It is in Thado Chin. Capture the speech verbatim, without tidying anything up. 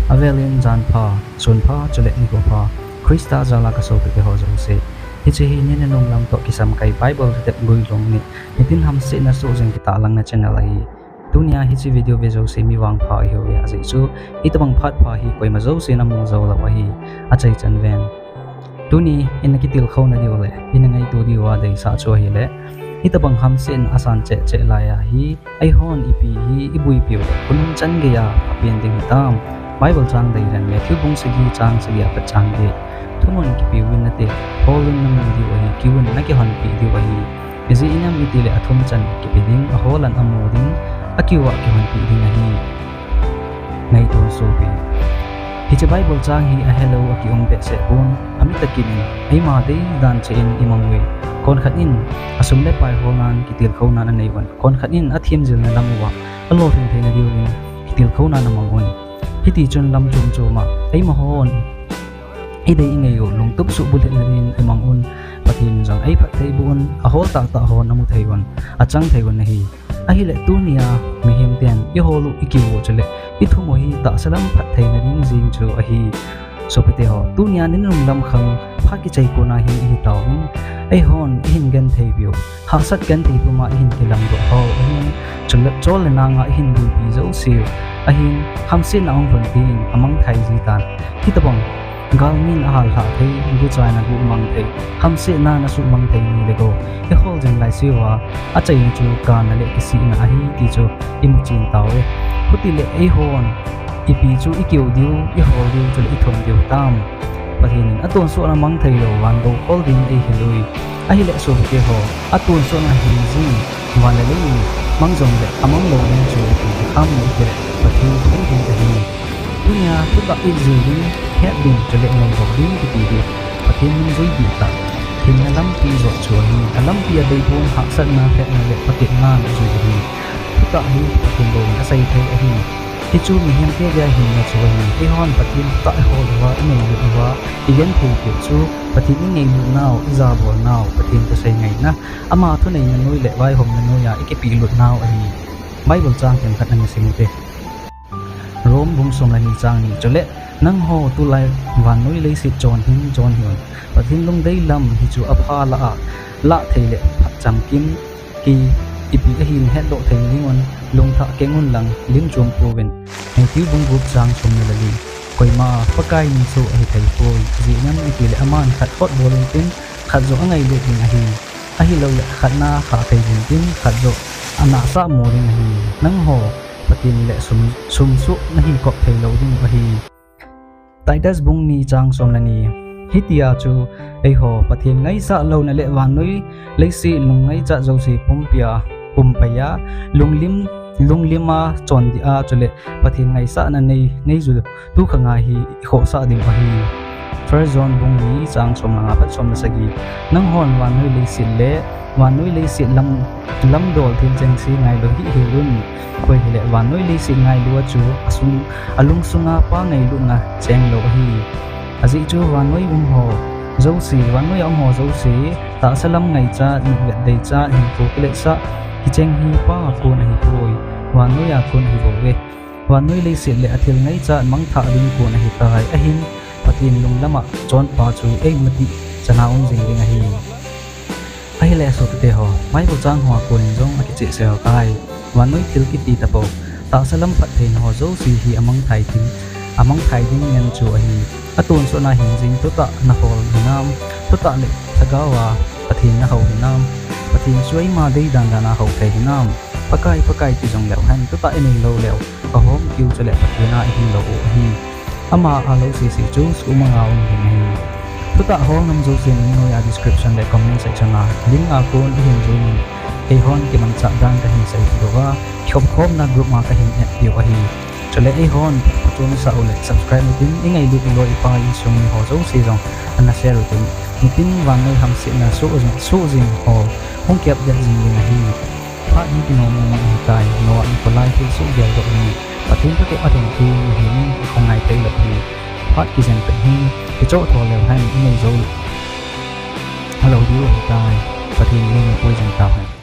Avelin jan pha, sun pha, chule nikho pha, Christa jal a ka sopite ho jouse. Hiche hi ni nunung lam toh kisam kai Bible step guilhung ni, nitin hamsetna soh jing kitahlang na channel ahi. Tunia hiche video ve jouse mi vangpha ihiuve, ajeh chu hitobang phat pha hi koima jousen amu jou lou ahi. Achaichan ven. Tuni ina kitilkhouna diu le ina ngaito diuva deisah chu ahile, hitobang hamsetna asan cheh cheh lai ahi, eihon ipi hi iboipiu le khonung chan geiya apen ding hitam. Bible chang deilen, Matthew bung sagi chang sagi apat chang get. Thumun kipeuvin nate, holun namu diu ahi, kiuvin nakihonpeh diu ahi. Ijeh inem itile athum chan kipe ding, aholan amu ding, akiuva kihonpeh ding ahi. Ngaito sopi. Hiche Bible chang hi ahelou akium behseh pon, ami takin in, eima dei dan cheh in imang uve. Konkhat in, asum le pai holnan kitilkhounan anei un. Konkhat in athemjilna lam uva, alolhing theina diuvin kitilkhounan amang un. Hitichun lam chom choma eimahon idei ingei u lungtup suh bulhitna din imang un, Pathen in jong eiphatthei boh un, ahol tahtah hon amu thei un, achang thei un ahi. Ahile tunia mihem ten ihol u, ikiu u chule ithum u hi tahsa lam phattheina ding jeng chu ahi. Sopite ho, tunia ni nunung lam khang phat kichai kona hin ihitauvin, eihon ihin gentheipiu, hahsat genthei puma ihin kilamdoh hou ahin, chule chol le nanga ihin boipi jouseu ahin, hamsetna ahung lhun tin amangthai jitan. Hitobang galmin ahallhah thei, guchaina guhmang thei, hamsetna nasuhmang thei ni le gou ihol jing laiseuva, achaina chu kana le kisihna ahi ti chu imuchen tauve. Chutile eihon ipi chu ikiu diu, ihol diu chule ithum diu tam? Pathen in atonsotna mangthai lou van gou khol din eihil uve. Ahile sopite ho, atonsotna hing jing van le lei mang jongle amang lou ding chu ipi ham itile Pathen thu hi ahi. Tunia thutah ijil ding, het ding chule ngailou ding kiti hi Pathen nungjui dihtah hinna lampi jot chu ahi. Alampi adei pon hahsatna, hetna le phatepna jui ahi. Thutah hi Pathen bou in asei thei ahi. Hichu mihemte dia hinna chu ahi. Eihon Pathen thutah ihol uva, ingailut uva, igenthei peh chu Pathen ingailut nau, ijabolnau, Pathen thusei ngaina, ama thuneina noi le vaihomna noiya ikipehlut nau ahi. Bible chang themkhat ana sim ute. Rome bung som le ni chang ni, chule nangho tulai vannoi leiset chonhing chonhiuvin, Pathen lungdei lam hichu apha lah a, lah thei le phat chamkim, kei ipi ahin hetdoh thei dingun, lungthah keng unlang, lim chom pouvin. Matthew bung gup chang som ni le li. Koima Pakai min soh ahithei poi, ijeh inem itile aman khat hot bol intin, khat joh angailut ding ahi. Ahilouleh khat na khah thei jing tin, khat joh anahsah mo ding ahi. Nangho Pathen le sum, sum soh nahi kop thei lou diu ahi. Titus bung ni chang som le ni. Hitia chu eiho Pathen ngaisah louna le vannoi leiset lung ngaichat jouse pumpia, pumpaiya, lunglim, lunglima chondih a chule Pathen ngaisahna nei, neiju tukhanga hi ikhohsah diu ahi. First John bung ni chang som le nga apat som le sagi. Nanghon vannoi leiset le, vannoi leiset lam, lamdol thil chengse ngailu hih hih un. Koi hile vannoi leiset ngailu a chu asung, alung sunga Pa ngailutna chenglou ahi. Ajeh chu vannoi umho jouse, vannoi a umho jouse, tahsa lam ngaichat, mitvet deichat, hinkho kiletsah, hicheng hi Pa a kon ahipoi, vannoi a kon ahibouve. Vannoi leiset le athil ngaichat mangthah ding kon ahitai, ahin Pathen lunglam a chonpa chu eima tihchan a um jing ding ahi. Ahile sopite ho, Bible chang ho a konin jong akichehsel tai. Vannoi thil kiti tapou, tahsa lam phattheina ho jouse hi amangthai ding, amangthai ding ngen chu ahi. Atonsotna hingjing thutah nahol hinam, thutah le lhagao a Pathen nahou hinam, Pathen chu eima deidan dan a hou thei hinam, Pakai, Pakai ti jongleu hen, thutah inei lou leu, kahom kiu chule Pathen a ihi lou u ahi. Ama a lou sese chu sumang a um ding ahi. Thutah hol ngam jousen noiya description le comment section a link a kon ihin join in, keihon kimangcha dan kahin seipeh uva, kikhopkhomna group a kahin add peh u ahi. Chule eihon phatchomsah u le subscribe utin, ingailut iloi ipai insung mi ho jouse jong ana share utin, nitin vannoi hamsetna soh jing, soh jing ho hung kiapdet jing ding ahi. Phat hi kinom mong mong ahitai, Noah nikho lai thilsoh geldoh hi Pathen thutep a thengteng ahin, ikhongai theilou hi. Phat kijen pet hi kichoh tho leu hen inei jou lou diu ahitai. Pathen in eipui jing tauhen.